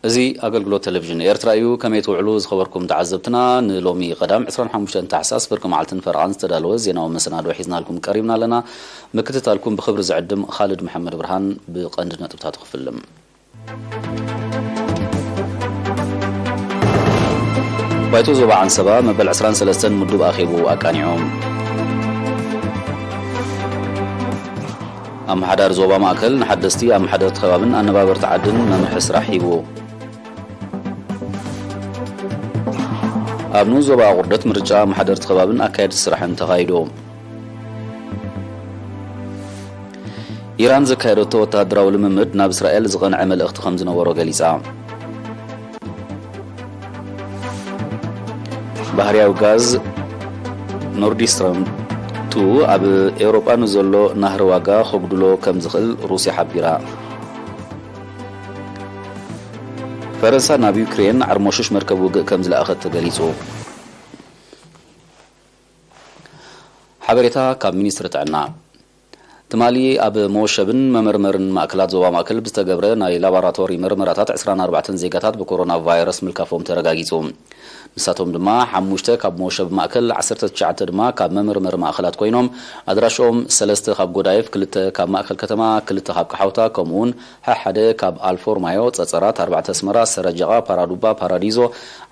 እዚ ኣገልግሎት ቴሌቪዥን ኤርትራ እዩ። ከመይ ትውዕሉ ዝኸበርኩም ተዓዘብትና? ንሎሚ ቀዳም ዕስራን ሓሙሽተን ታሕሳስ ፍርቂ መዓልትን ፈረቓን ዝተዳለወ ዜናዊ መሰናዶ ሒዝናልኩም ቀሪብና ኣለና። ምክትታልኩም ብኽብሪ ዝዕድም ኻልድ መሓመድ ብርሃን። ብቐንዲ ነጥብታቱ ክፍልም። ባይቶ ዞባ ዓንሰባ መበል ዕስራን ሰለስተን ምዱብ ኣኼቡ ኣቃኒዑ። ኣመሓዳሪ ዞባ ማእከል ንሓደስቲ ኣመሓደርቲ ከባብን ኣነባበርቲ ዓድን መምርሒ ስራሕ ሂቡ። ኣብ ንኡስ ዞባ ኣቑርደት ምርጫ ኣመሓደርቲ ከባብን ኣካየድቲ ስራሕን ተኻይዱ። ኢራን ዘካየደቶ ወተሃደራዊ ልምምድ ናብ እስራኤል ዝቐንዐ መልእኽቲ ከም ዝነበሮ ገሊጻ። ባህርያዊ ጋዝ ኖርድ ስትሪም ቱ ኣብ ኤውሮጳ ንዘሎ ናህሪ ዋጋ ከጉድሎ ከም ዝኽእል ሩስያ ሓቢራ። ፈረንሳ ናብ ዩክሬን ዓርሞሽሽ መርከብ ውግእ ከም ዝለኣኸት ተገሊጹ። ሓበሬታ ካብ ሚኒስትሪ ጥዕና። ትማሊ ኣብ መወሸብን መመርመርን ማእከላት ዞባ ማእከል ብዝተገብረ ናይ ላቦራቶሪ መርመራታት ዕስራን ኣርባዕተን ዜጋታት ብኮሮና ቫይረስ ምልካፎም ተረጋጊጹ። ንሳቶም ድማ ሓሙሽተ ካብ መወሸቢ ማእከል፣ ዓሰርተ ትሽዓተ ድማ ካብ መመርመሪ ማእከላት ኮይኖም፣ ኣድራሽኦም ሰለስተ ካብ ጎዳይፍ፣ ክልተ ካብ ማእከል ከተማ፣ ክልተ ካብ ቀሓውታ፣ ከምኡውን ሓደ ካብ ኣልፎርማዮ፣ ጸጸራት፣ ኣርባዕተ ኣስመራ፣ ሰረጀቓ፣ ፓራዱባ፣ ፓራዲዞ፣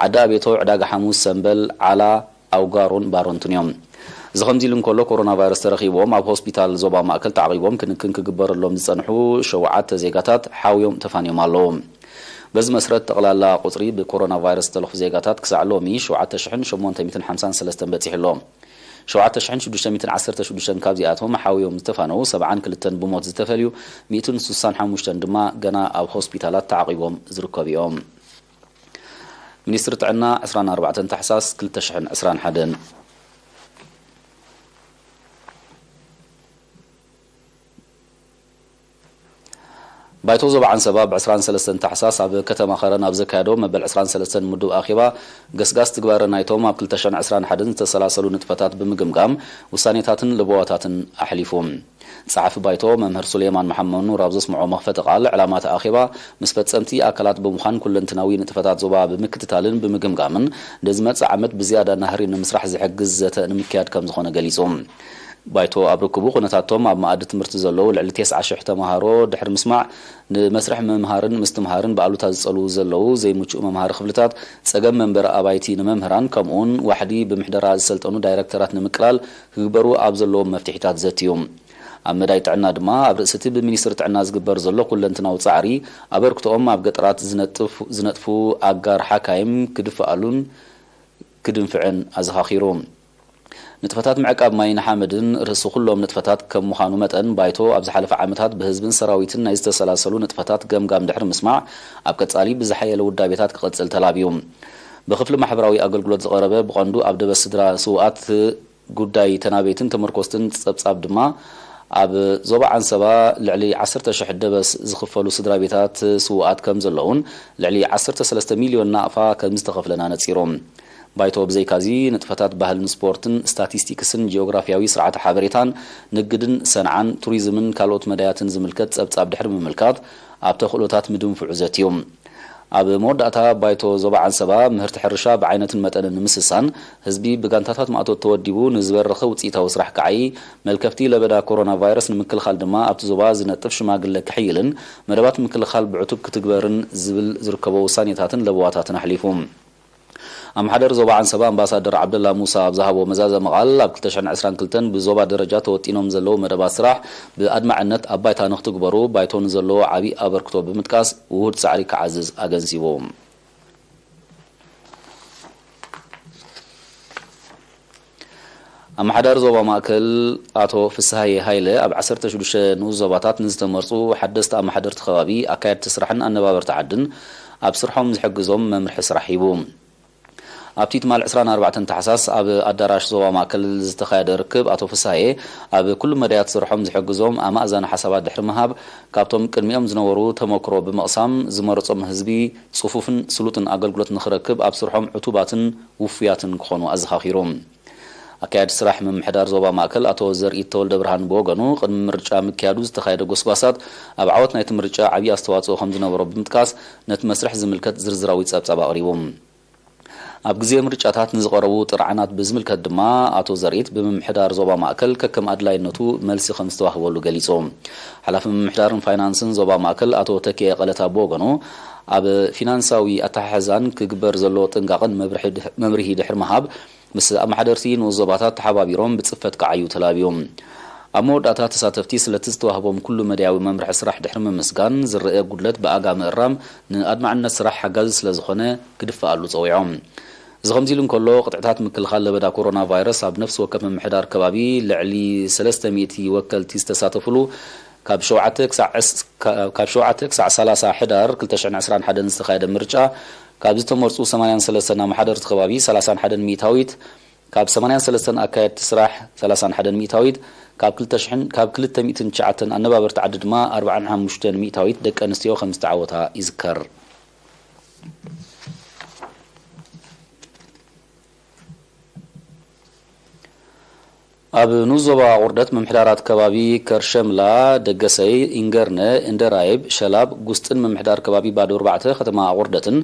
ዓዲ ኣቤቶ፣ ዕዳጋ ሓሙስ፣ ሰምበል፣ ዓላ፣ ኣውጋሮን ባሮንቱን እዮም። እዚ ከምዚ ኢሉ እንከሎ፣ ኮሮና ቫይረስ ተረኺቦም ኣብ ሆስፒታል ዞባ ማእከል ተዓቒቦም ክንክን ክግበረሎም ዝጸንሑ ሸውዓተ ዜጋታት ሓውዮም ተፋንዮም ኣለዉ። በዚ መስረት፣ ጠቕላላ ቁጽሪ ብኮሮና ቫይረስ ዝተለኽፉ ዜጋታት ክሳዕ ሎሚ ሸውዓተ ሽሕን ሸሞንተ ሚእትን ሓምሳን ሰለስተን በጺሑ ኣሎ። ሸውዓተ ሽሕን ሽዱሽተ ሚእትን ዓሰርተ ሽዱሽተን ካብዚኣቶም ሓውዮም ዝተፋነዉ ሰብዓን ክልተን ብሞት ዝተፈልዩ፣ ሚእትን ስሳን ሓሙሽተን ድማ ገና ኣብ ሆስፒታላት ተዓቒቦም ዝርከቡ እዮም። ሚኒስትሪ ጥዕና፣ ዕስራን ኣርባዕተን ታሕሳስ ክልተ ሽሕን ዕስራን ሓደን። ባይቶ ዞባ ዓንሰባ ብ ዕስራን ሰለስተን ታሕሳስ ኣብ ከተማ ኸረን ኣብ ዘካየዶ መበል ዕስራን ሰለስተን ምዱብ ኣኼባ፣ ገስጋስ ትግባረ ናይቶም ኣብ ክልተ ሽሕን ዕስራን ሓደን ዝተሰላሰሉ ንጥፈታት ብምግምጋም፣ ውሳኔታትን ለበዋታትን ኣሕሊፉ። ጸሓፊ ባይቶ መምህር ሱሌማን መሓመድ ኑር ኣብ ዘስምዖ መኽፈቲ ቃል፣ ዕላማ እቲ ኣኼባ ምስ ፈጸምቲ ኣካላት ብምዃን፣ ኩለንትናዊ ንጥፈታት ዞባ ብምክትታልን ብምግምጋምን፣ ንዝመጽእ ዓመት ብዝያዳ ናህሪ ንምስራሕ ዝሕግዝ ዘተ ንምክያድ ከም ዝኾነ ገሊጹ። ባይቶ ኣብ ርክቡ፣ ኩነታቶም ኣብ መኣዲ ትምህርቲ ዘለዉ ልዕሊ ተስዓ ሽሕ ተመሃሮ ድሕሪ ምስማዕ፣ ንመስርሕ ምምሃርን ምስትምሃርን ብኣሉታ ዝጸልዉ ዘለዉ ዘይምቹእ መምሃሪ ክፍልታት፣ ጸገም መንበሪ ኣባይቲ ንመምህራን፣ ከምኡውን ዋሕዲ ብምሕደራ ዝሰልጠኑ ዳይረክተራት ንምቅላል ክግበሩ ኣብ ዘለዎም መፍትሒታት ዘትዩ። ኣብ መዳይ ጥዕና ድማ፣ ኣብ ርእሲ እቲ ብሚኒስትሪ ጥዕና ዝግበር ዘሎ ኩለንትናዊ ጻዕሪ፣ ኣበርክቶኦም ኣብ ገጠራት ዝነጥፍ-፣ ዝነጥፉ ኣጋር ሓካይም ክድፍኣሉን ክድንፍዕን ኣዘኻኺሩ። ንጥፈታት ምዕቃብ ማይን ሓመድን ርእሲ ኩሎም ንጥፈታት ከም ምዃኑ መጠን፣ ባይቶ ኣብ ዝሓለፈ ዓመታት ብህዝብን ሰራዊትን ናይ ዝተሰላሰሉ ንጥፈታት ገምጋም ድሕሪ ምስማዕ፣ ኣብ ቀጻሊ ብዝሓየለ ውዳቤታት ክቐጽል ተላብዩ። ብክፍሊ ማሕበራዊ ኣገልግሎት ዝቐረበ፣ ብቐንዱ ኣብ ደበስ ስድራ ስውኣት ጉዳይ ተናበይትን ተመርኮስትን ጸብጻብ ድማ፣ ኣብ ዞባ ዓንሰባ ልዕሊ ዓሰርተ ሽሕ ደበስ ዝኽፈሉ ስድራ ቤታት ስውኣት ከም ዘለዉን ልዕሊ ዓሰርተ ሰለስተ ሚልዮን ናቕፋ ከም ዝተኸፍለን ኣነጺሩ። ባይቶ ብዘይካዚ፣ ንጥፈታት ባህልን ስፖርትን፣ ስታቲስቲክስን ጂኦግራፍያዊ ስርዓተ ሓበሬታን፣ ንግድን ሰንዓን፣ ቱሪዝምን ካልኦት መዳያትን ዝምልከት ጸብጻብ ድሕሪ ምምልካት፣ ኣብ ተኽእሎታት ምድንፍዑ ዘትዩ። ኣብ መወዳእታ፣ ባይቶ ዞባ ዓንሰባ ምህርቲ ሕርሻ ብዓይነትን መጠንን ንምስሳን፣ ህዝቢ ብጋንታታት ማእቶት ተወዲቡ ንዝበረኸ ውጽኢታዊ ስራሕ ክዓዪ፣ መልከፍቲ ለበዳ ኮሮና ቫይረስ ንምክልኻል ድማ ኣብቲ ዞባ ዝነጥፍ ሽማግለ ክሕይልን መደባት ምክልኻል ብዕቱብ ክትግበርን ዝብል ዝርከቦ ውሳኔታትን ለበዋታትን ኣሕሊፉ። ኣመሓዳሪ ዞባ ዓንሰባ ኣምባሳደር ዓብደላ ሙሳ ኣብ ዝሃቦ መዛዘሚ ቃል፣ ኣብ ክልተ ሽሕን ዕስራን ክልተን ብዞባ ደረጃ ተወጢኖም ዘለዉ መደባት ስራሕ ብኣድማዕነት ኣብ ባይታ ንክትግበሩ ባይቶ ንዘለዎ ዓብዪ ኣበርክቶ ብምጥቃስ፣ ውሁድ ጻዕሪ ክዓዝዝ ኣገንዚቡ። ኣመሓዳሪ ዞባ ማእከል ኣቶ ፍስሃየ ሃይለ፣ ኣብ ዓሰርተ ሽዱሽተ ንኡስ ዞባታት ንዝተመርጹ ሓደስቲ ኣመሓደርቲ ከባቢ፣ ኣካየድቲ ስራሕን ኣነባበርቲ ዓድን ኣብ ስርሖም ዝሕግዞም መምርሒ ስራሕ ሂቡ። ኣብቲ ትማል ዕስራን ኣርባዕተን ታሕሳስ ኣብ ኣዳራሽ ዞባ ማእከል ዝተኻየደ ርክብ፣ ኣቶ ፍስሃየ፣ ኣብ ኩሉ መዳያት ስርሖም ዝሕግዞም ኣማእዛኒ ሓሳባት ድሕሪ ምሃብ፣ ካብቶም ቅድሚኦም ዝነበሩ ተመክሮ ብምቕሳም፣ ዝመረጾም ህዝቢ ጽፉፍን ስሉጥን ኣገልግሎት ንኽረክብ ኣብ ስርሖም ዕቱባትን ውፉያትን ክኾኑ ኣዘኻኺሩ። ኣካያዲ ስራሕ ምምሕዳር ዞባ ማእከል ኣቶ ዘርኢት ተወልደ ብርሃን ብወገኑ፣ ቅድሚ ምርጫ ምክያዱ ዝተኻየደ ጎስጓሳት ኣብ ዓወት ናይቲ ምርጫ ዓብዪ ኣስተዋፅኦ ከም ዝነበሮ ብምጥቃስ፣ ነቲ መስርሕ ዝምልከት ዝርዝራዊ ጸብጻብ ኣቕሪቡ። ኣብ ግዜ ምርጫታት ንዝቐረቡ ጥርዓናት ብዝምልከት ድማ፣ ኣቶ ዘርኢት ብምምሕዳር ዞባ ማእከል ከከም ኣድላይነቱ መልሲ ከም ዝተዋህበሉ ገሊጹ። ሓላፊ ምምሕዳርን ፋይናንስን ዞባ ማእከል ኣቶ ተኪኤ ቀለታ ብወገኑ፣ ኣብ ፊናንሳዊ ኣተሓሕዛን ክግበር ዘለዎ ጥንቃቕን መብርሒ ድሕ-፣ መብርሂ ድሕሪ ምሃብ፣ ምስ ኣመሓደርቲ ንኡስ ዞባታት ተሓባቢሮም ብጽፈት ክዓዩ ተላብዩ። ኣብ መወዳእታ፣ ተሳተፍቲ ስለቲ ዝተዋህቦም ኩሉ መዳያዊ መምርሒ ስራሕ ድሕሪ ምምስጋን፣ ዝረአ ጉድለት ብኣጋ ምእራም ንኣድማዕነት ስራሕ ሓጋዚ ስለ ዝኾነ ክድፈኣሉ ጸዊዖም። እዚ ከምዚ ኢሉ እንከሎ፣ ቅጥዕታት ምክልኻል ለበዳ ኮሮና ቫይረስ ኣብ ነፍሲ ወከፍ ምምሕዳር ከባቢ ልዕሊ ሰለስተ ሚእቲ ወከልቲ ዝተሳተፉሉ ካብ ሸውዓተ ክሳዕ ዕስ-፣ ካብ ሸውዓተ ክሳዕ ሰላሳ ሕዳር ክልተ ሽሕን ዕስራን ሓደን ዝተኻየደ ምርጫ፣ ካብ ዝተመርጹ ሰማንያን ሰለስተን ኣመሓደርቲ ከባቢ ሰላሳን ሓደን ሚእታዊት፣ ካብ ሰማንያን ሰለስተን ኣካየድቲ ስራሕ ሰላሳን ሓደን ሚእታዊት፣ ካብ ክልተ ሽሕን፣ ካብ ክልተ ሚእትን ትሽዓተን ኣነባበርቲ ዓዲ ድማ ኣርባዓን ሓሙሽተን ሚእታዊት ደቂ ኣንስትዮ ከም ዝተዓወታ ይዝከር። ኣብ ንኡስ ዞባ ቁርደት ምምሕዳራት ከባቢ ከርሸምላ፣ ደገሰይ፣ ኢንገርነ፣ እንደራይብ፣ ሸላብ፣ ጉስጥን ምምሕዳር ከባቢ ባዶ ኣርባዕተ ከተማ ኣቁርደትን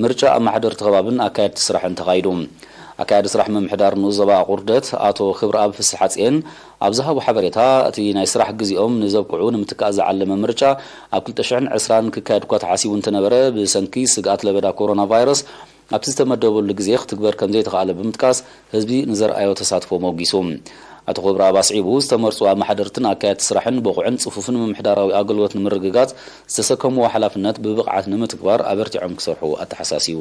ምርጫ ኣመሓደርቲ ከባብን ኣካየድቲ ስራሕን ተኻይዱ። ኣካያዲ ስራሕ ምምሕዳር ንኡስ ዞባ ኣቁርደት ኣቶ ክብረኣብ ፍስሓጽየን ኣብ ዝሃቦ ሓበሬታ፣ እቲ ናይ ስራሕ ግዜኦም ንዘብቅዑ ንምትካእ ዝዓለመ ምርጫ ኣብ ክልተ ሽሕን ዕስራን ክካየድ እኳ ተሓሲቡ እንተነበረ፣ ብሰንኪ ስግኣት ለበዳ ኮሮና ቫይረስ ኣብቲ ዝተመደበሉ ግዜ ክትግበር ከም ዘይተኻእለ ብምጥቃስ፣ ህዝቢ ንዘርኣዮ ተሳትፎ ሞጊሱ። ኣቶ ክብረኣብ ኣስዒቡ፣ ዝተመርጹ ኣመሓደርትን ኣካየድቲ ስራሕን ብቑዕን ጽፉፍን ምምሕዳራዊ ኣገልግሎት ንምርግጋጽ ዝተሰከምዎ ሓላፍነት ብብቕዓት ንምትግባር ኣበርቲዖም ክሰርሑ ኣተሓሳሲቡ።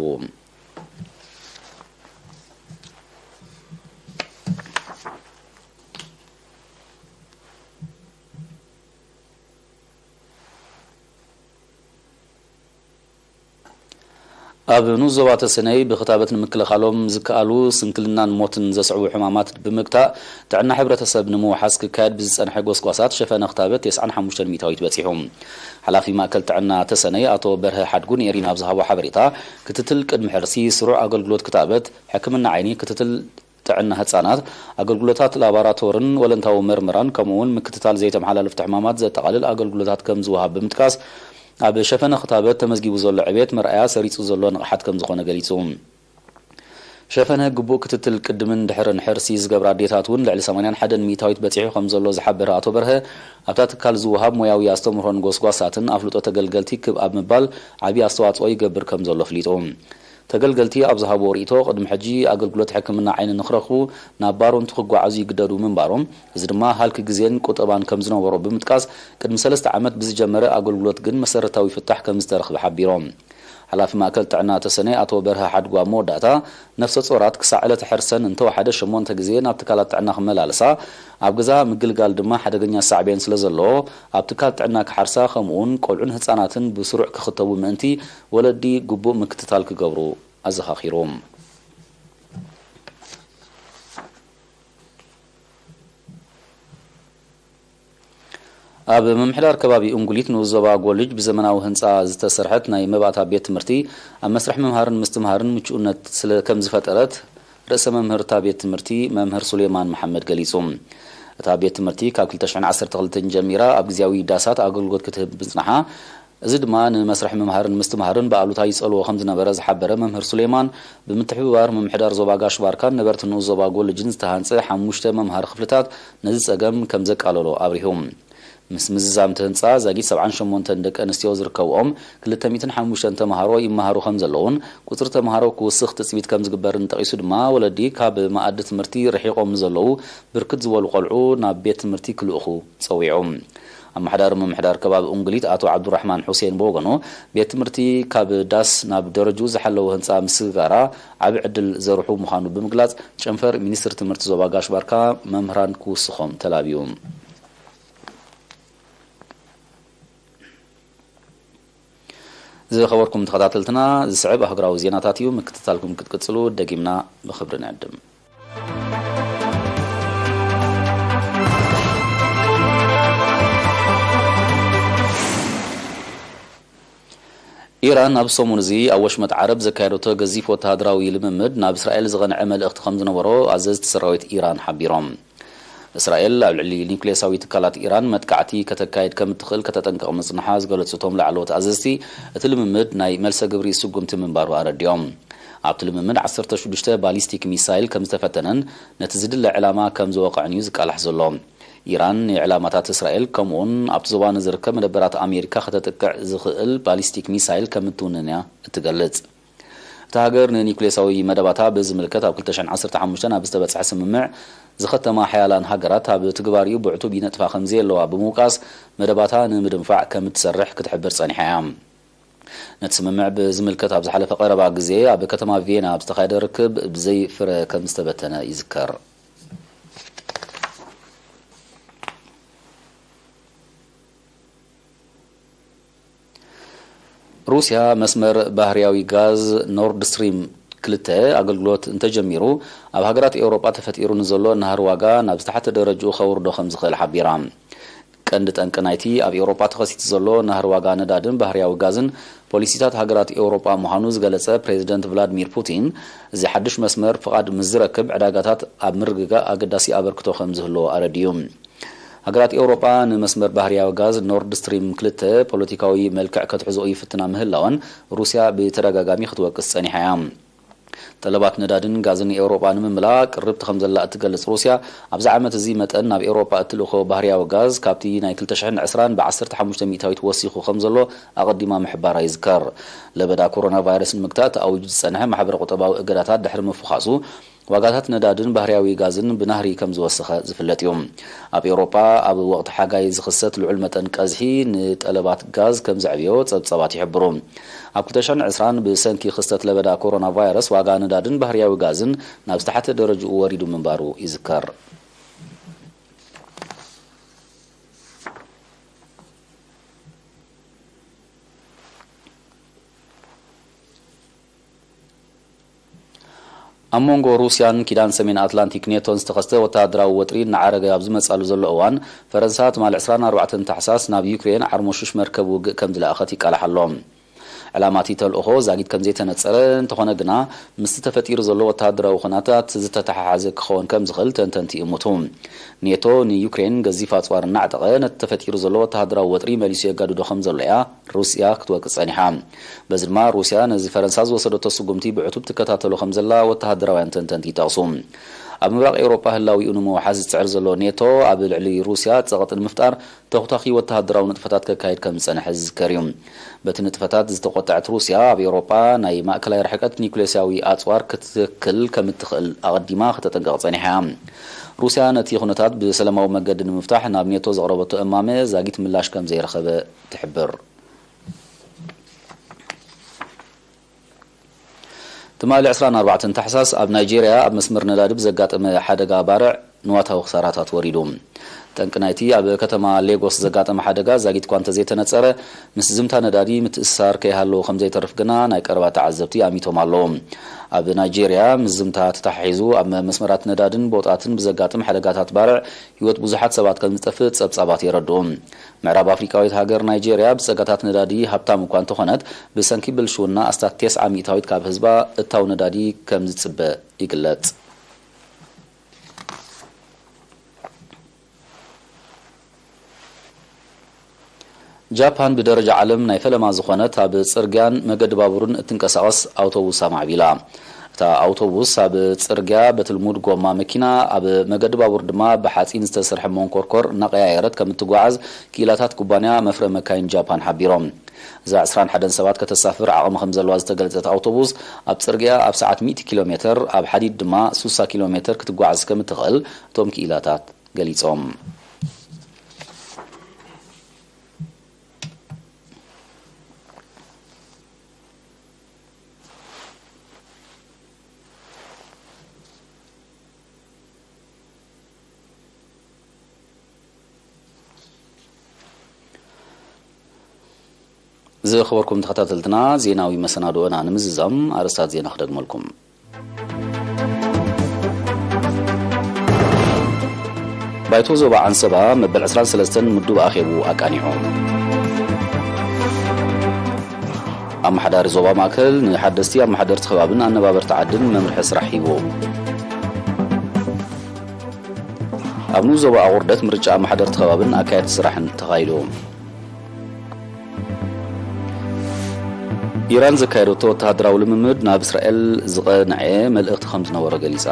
ኣብ ንኡስ ዞባ ተሰነይ ብክታበት ንምክልኻሎም ዝከኣሉ ስንክልናን ሞትን ዘስዕቡ ሕማማት ብምግታእ ጥዕና ሕብረተሰብ ንምውሓስ ክካየድ ብዝጸንሐ ጎስጓሳት ሸፈነ ክታበት ተስዓን ሓሙሽተን ሚእታዊት በጺሑ። ሓላፊ ማእከል ጥዕና ተሰነይ ኣቶ በርሀ ሓድጉ ንኤሪና ኣብ ዝሃቦ ሓበሬታ፣ ክትትል ቅድሚ ሕርሲ፣ ስሩዕ ኣገልግሎት ክታበት፣ ሕክምና ዓይኒ፣ ክትትል ጥዕና ህጻናት፣ ኣገልግሎታት ላባራቶርን ወለንታዊ መርመራን፣ ከምኡ'ውን ምክትታል ዘይተመሓላለፍቲ ሕማማት ዘጠቓልል ኣገልግሎታት ከም ዝወሃብ ብምጥቃስ፣ ኣብ ሸፈነ ክታበት ተመዝጊቡ ዘሎ ዕቤት መርኣያ ሰሪጹ ዘሎ ንቕሓት ከም ዝኾነ ገሊጹ። ሸፈነ ግቡእ ክትትል ቅድምን ድሕርን ሕርሲ ዝገብራ ኣዴታት እውን ልዕሊ ሰማንያን ሓደን ሚእታዊት በጺሑ ከም ዘሎ ዝሓበረ ኣቶ በርሀ፣ ኣብታ ትካል ዝወሃብ ሞያዊ ኣስተምህሮን ጎስጓሳትን ኣፍልጦ ተገልገልቲ ክብ ኣብ ምባል ዓቢ ኣስተዋጽኦ ይገብር ከም ዘሎ ኣፍሊጡ። ተገልገልቲ ኣብ ዝሃብዎ ርእይቶ፣ ቅድሚ ሕጂ ኣገልግሎት ሕክምና ዓይኒ ንኽረኽቡ ናብ ባሮንቱ ክጓዓዙ ይግደዱ ምንባሮም፣ እዚ ድማ ሃልኪ ግዜን ቁጠባን ከም ዝነበሮ ብምጥቃስ፣ ቅድሚ ሰለስተ ዓመት ብዝጀመረ ኣገልግሎት ግን መሰረታዊ ፍታሕ ከም ዝተረኽበ ሓቢሮም። ሓላፊ ማእከል ጥዕና ተሰነይ ኣቶ በርሀ ሓድጉ ኣብ መወዳእታ፣ ነፍሰ ጾራት ክሳዕ ዕለተ ሕርሰን እንተወሓደ ሸሞንተ ግዜ ናብ ትካላት ጥዕና ክመላለሳ፣ ኣብ ገዛ ምግልጋል ድማ ሓደገኛ ሳዕቤን ስለ ዘለዎ፣ ኣብ ትካል ጥዕና ክሓርሳ፣ ከምኡ'ውን ቆልዑን ህጻናትን ብስሩዕ ክኽተቡ ምእንቲ፣ ወለዲ ግቡእ ምክትታል ክገብሩ ኣዘኻኺሩ። ኣብ ምምሕዳር ከባቢ እንጉሊት ንኡስ ዞባ ጎልጅ ብዘመናዊ ህንጻ ዝተሰርሐት ናይ መባእታ ቤት ትምህርቲ ኣብ መስርሕ ምምሃርን ምስትምሃርን ምቹእነት ስለ ከም ዝፈጠረት ርእሰ መምህር እታ ቤት ትምህርቲ መምህር ሱሌማን መሓመድ ገሊጹ። እታ ቤት ትምህርቲ ካብ ክልተ ሽሕን ዓሰርተ ክልተን ጀሚራ ኣብ ግዝያዊ ዳሳት ኣገልግሎት ክትህብ ምጽንሓ፣ እዚ ድማ ንመስርሕ ምምሃርን ምስትምሃርን ብኣሉታ ይጸልዎ ከም ዝነበረ ዝሓበረ መምህር ሱሌማን፣ ብምትሕብባር ምምሕዳር ዞባ ጋሽ ባርካን ነበርቲ ንኡስ ዞባ ጎልጅን ዝተሃንጸ ሓሙሽተ መምሃሪ ክፍልታት ነዚ ጸገም ከም ዘቃለሎ ኣብሪሁ። ምስ ምዝዛም እቲ ህንጻ ዛጊት ሰብዓን ሸሞንተን ደቂ ኣንስትዮ ዝርከብኦም ክልተ ሚእትን ሓሙሽተን ተምሃሮ ይመሃሩ ከም ዘለውን፣ ቁጽሪ ተምሃሮ ክውስኽ ትጽቢት ከም ዝግበርን ጠቒሱ ድማ፣ ወለዲ ካብ መኣዲ ትምህርቲ ርሒቖም ንዘለዉ ብርክት ዝበሉ ቆልዑ ናብ ቤት ትምህርቲ ክልእኹ ጸዊዑ። ኣመሓዳሪ ምምሕዳር ከባቢ እንጉሊት ኣቶ ዓብዱራሕማን ሑሴን ብወገኑ፣ ቤት ትምህርቲ ካብ ዳስ ናብ ደረጅኡ ዝሓለወ ህንጻ ምስግጋራ ዓቢ ዕድል ዘርሑ ምዃኑ ብምግላጽ፣ ጨንፈር ሚኒስትሪ ትምህርቲ ዞባ ጋሽ ባርካ መምህራን ክውስኾም ተላብዩ። ዝኸበርኩም ተኸታተልትና፣ ዝስዕብ ኣህጉራዊ ዜናታት እዩ። ምክትታልኩም ክትቅጽሉ ደጊምና ብኽብሪ ንዕድም። ኢራን ኣብ ሰሙን እዚ ኣብ ወሽመጥ ዓረብ ዘካየደቶ ገዚፍ ወተሃደራዊ ልምምድ ናብ እስራኤል ዝቐንዐ መልእኽቲ ከም ዝነበሮ ኣዘዝቲ ሰራዊት ኢራን ሓቢሮም። እስራኤል ኣብ ልዕሊ ኒውክሌሳዊ ትካላት ኢራን መጥቃዕቲ ከተካይድ ከም እትኽእል ከተጠንቅቕ ምጽንሓ ዝገለጹ እቶም ላዕለዎት ኣዘዝቲ፣ እቲ ልምምድ ናይ መልሰ ግብሪ ስጉምቲ ምንባሩ ኣረዲኦም። ኣብቲ ልምምድ ዓሰርተ ሽዱሽተ ባሊስቲክ ሚሳይል ከም ዝተፈተነን ነቲ ዝድለ ዕላማ ከም ዝወቕዕን እዩ ዝቃላሕ ዘሎ። ኢራን ንዕላማታት እስራኤል ከምኡውን ኣብቲ ዞባ ንዝርከብ መደበራት ኣሜሪካ ከተጥቅዕ ዝኽእል ባሊስቲክ ሚሳይል ከም እትውንን እያ እትገልጽ። እታ ሃገር ንኒውክሌሳዊ መደባታ ብዝምልከት ኣብ ክልተ ሽሕን ዓሰርተ ሓሙሽተን ኣብ ዝተበጽሐ ስምምዕ ዝኸተማ ሓያላን ሃገራት ኣብ ትግባሪኡ ብዕቱብ ይነጥፋ ከም ዘየለዋ ብምውቃስ፣ መደባታ ንምድንፋዕ ከም እትሰርሕ ክትሕብር ጸኒሓ እያ። ነቲ ስምምዕ ብዝምልከት ኣብ ዝሓለፈ ቀረባ ግዜ ኣብ ከተማ ቪየና ኣብ ዝተኻየደ ርክብ ብዘይ ፍረ ከም ዝተበተነ ይዝከር። ሩስያ መስመር ባህርያዊ ጋዝ ኖርድ ስትሪም ክልተ ኣገልግሎት እንተጀሚሩ፣ ኣብ ሃገራት ኤውሮጳ ተፈጢሩ ንዘሎ ናህሪ ዋጋ ናብ ዝተሓተ ደረጅኡ ከውርዶ ከም ዝኽእል ሓቢራ። ቀንዲ ጠንቂ ናይቲ ኣብ ኤውሮጳ ተኸሲቱ ዘሎ ናህሪ ዋጋ ነዳድን ባህርያዊ ጋዝን ፖሊሲታት ሃገራት ኤውሮጳ ምዃኑ ዝገለጸ ፕሬዚደንት ቭላድሚር ፑቲን፣ እዚ ሓድሽ መስመር ፍቓድ ምስ ዝረክብ ዕዳጋታት ኣብ ምርግጋእ ኣገዳሲ ኣበርክቶ ከም ዝህልዎ ኣረዲዩ። ሃገራት ኤውሮጳ ንመስመር ባህርያዊ ጋዝ ኖርድ ስትሪም ክልተ ፖለቲካዊ መልክዕ ከትሕዝኦ ይፍትና ምህላወን ሩስያ ብተደጋጋሚ ክትወቅስ ጸኒሓ እያ። ጠለባት ነዳድን ጋዝን ኤውሮጳ ንምምላእ ቅርብቲ ከም ዘላ እትገልጽ ሩስያ፣ ኣብዚ ዓመት እዚ መጠን ናብ ኤውሮጳ እትልእኮ ባህርያዊ ጋዝ ካብቲ ናይ ክልተ ሽሕን ዕስራን ብ ዓሰርተ ሓሙሽተ ሚእታዊት ወሲኹ ከም ዘሎ ኣቐዲማ ምሕባራ ይዝከር። ለበዳ ኮሮና ቫይረስ ንምግታእ ተኣዊጁ ዝጸንሐ ማሕበረ ቁጠባዊ እገዳታት ድሕሪ ምፍዃሱ፣ ዋጋታት ነዳድን ባህርያዊ ጋዝን ብናህሪ ከም ዝወሰኸ ዝፍለጥ እዩ። ኣብ ኤውሮጳ ኣብ ወቕቲ ሓጋይ ዝኽሰት ልዑል መጠን ቀዝሒ ንጠለባት ጋዝ ከም ዘዕብዮ ጸብጻባት ይሕብሩ። ኣብ ክልተ ሽሕን ዕስራን ብሰንኪ ክስተት ለበዳ ኮሮና ቫይረስ ዋጋ ነዳድን ባህርያዊ ጋዝን ናብ ዝተሓተ ደረጅኡ ወሪዱ ምንባሩ ይዝከር። ኣብ መንጎ ሩስያን ኪዳን ሰሜን ኣትላንቲክ ኔቶን ዝተኸስተ ወተሃደራዊ ወጥሪ እናዓረገ ኣብ ዝመጻሉ ዘሎ እዋን፣ ፈረንሳ ትማሊ ዕስራን ኣርባዕተን ታሕሳስ ናብ ዩክሬን ዓርሞሹሽ መርከብ ውግእ ከም ዝለኣኸት ይቃላሕ ኣሎ። ዕላማ እቲ ተልእኾ ዛጊት ከም ዘይተነጸረ እንተኾነ ግና፣ ምስቲ ተፈጢሩ ዘሎ ወተሃደራዊ ኩነታት ዝተተሓሓዘ ክኸውን ከም ዝኽእል ተንተንቲ ይእምቱ። ኔቶ ንዩክሬን ገዚፍ ኣጽዋር እናዕጠቐ፣ ነቲ ተፈጢሩ ዘሎ ወተሃደራዊ ወጥሪ መሊሱ የጋድዶ ከም ዘሎ እያ ሩስያ ክትወቅስ ጸኒሓ። በዚ ድማ ሩስያ ነዚ ፈረንሳ ዝወሰደቶ ስጉምቲ ብዕቱብ ትከታተሎ ከም ዘላ ወተሃደራውያን ተንተንቲ ይጠቕሱ። ኣብ ምብራቕ ኤውሮጳ ህላዊኡ ንምውሓስ ዝጽዕር ዘሎ ኔቶ፣ ኣብ ልዕሊ ሩስያ ጸቕጢ ንምፍጣር ተኹታኺ ወተሃደራዊ ንጥፈታት ከካይድ ከም ዝጸንሐ ዝዝከር እዩ። በቲ ንጥፈታት ዝተቖጠዐት ሩስያ፣ ኣብ ኤውሮጳ ናይ ማእከላይ ርሕቀት ኒውክሌሳዊ ኣጽዋር ክትትክል ከም እትኽእል ኣቐዲማ ከተጠንቅቕ ጸኒሓ እያ። ሩስያ ነቲ ኩነታት ብሰላማዊ መገዲ ንምፍታሕ ናብ ኔቶ ዘቕረበቶ እማመ ዛጊት ምላሽ ከም ዘይረኸበ ትሕብር። ትማሊ ዕስራን ኣርባዕተን ታሕሳስ ኣብ ናይጄርያ ኣብ መስመር ነዳዲ ብዘጋጠመ ሓደጋ ባርዕ ንዋታዊ ክሳራታት ወሪዱ። ጠንቂ ናይቲ ኣብ ከተማ ሌጎስ ዘጋጠመ ሓደጋ ዛጊት እኳ እንተዘይተነጸረ፣ ምስ ዝምታ ነዳዲ ምትእስሳር ከይሃለዎ ከም ዘይተርፍ ግና ናይ ቀረባ ተዓዘብቲ ኣሚቶም ኣለዉ። ኣብ ናይጄርያ ምስ ዝምታ ተተሓሒዙ ኣብ መስመራት ነዳድን ቦጣትን ብዘጋጥም ሓደጋታት ባርዕ ህይወት ብዙሓት ሰባት ከም ዝጠፍእ ጸብጻባት የረድኡ። ምዕራብ ኣፍሪቃዊት ሃገር ናይጄርያ ብጸጋታት ነዳዲ ሃብታም እኳ እንተኾነት፣ ብሰንኪ ብልሽውና ኣስታት ተስዓ ሚእታዊት ካብ ህዝባ እታው ነዳዲ ከም ዝጽበ ይግለጽ። ጃፓን ብደረጃ ዓለም ናይ ፈለማ ዝኾነት ኣብ ጽርግያን መገዲ ባቡርን እትንቀሳቐስ ኣውቶቡስ ኣማዕቢላ። እታ ኣውቶቡስ ኣብ ጽርግያ በቲ ልሙድ ጎማ መኪና፣ ኣብ መገዲ ባቡር ድማ ብሓጺን ዝተሰርሐ መንኮርኮር እናቐያየረት ከም እትጓዓዝ ክኢላታት ኩባንያ መፍረ መካይን ጃፓን ሓቢሮም። እዛ ዕስራን ሓደን ሰባት ከተሳፍር ዓቕሚ ከም ዘለዋ ዝተገልጸት ኣውቶቡስ፣ ኣብ ጽርግያ ኣብ ሰዓት ሚእቲ ኪሎ ሜተር፣ ኣብ ሓዲድ ድማ ሱሳ ኪሎ ሜተር ክትጓዓዝ ከም እትኽእል እቶም ክኢላታት ገሊጾም። ዝኸበርኩም ተኸታተልትና፣ ዜናዊ መሰናድኦና ንምዝዛም ኣርእስታት ዜና ክደግመልኩም። ባይቶ ዞባ ዓንሰባ መበል ዕስራን ሰለስተን ምዱብ ኣኼቡ ኣቃኒዑ። ኣመሓዳሪ ዞባ ማእከል ንሓደስቲ ኣመሓደርቲ ከባብን ኣነባበርቲ ዓድን መምርሒ ስራሕ ሂቡ። ኣብ ንኡስ ዞባ ኣቑርደት ምርጫ ኣመሓደርቲ ከባብን ኣካየድቲ ስራሕን ተኻይዱ። ኢራን ዘካየደቶ ወተሃደራዊ ልምምድ ናብ እስራኤል ዝቐንዐ መልእኽቲ ከም ዝነበሮ ገሊጻ።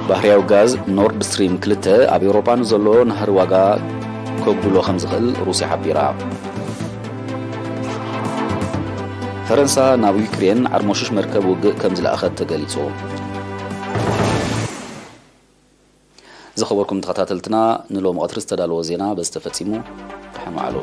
ባህርያዊ ጋዝ ኖርድ ስትሪም ክልተ ኣብ ኤውሮጳ ንዘሎ ናህሪ ዋጋ ከጉድሎ ከም ዝኽእል ሩስያ ሓቢራ። ፈረንሳ ናብ ዩክሬን ዓርሞሽሽ መርከብ ውግእ ከም ዝለኣኸት ተገሊጹ። ዝኸበርኩም ተኸታተልትና፣ ንሎሚ ቀትሪ ዝተዳለወ ዜና በዚ ተፈጺሙ። ደሓን ዋዕሉ።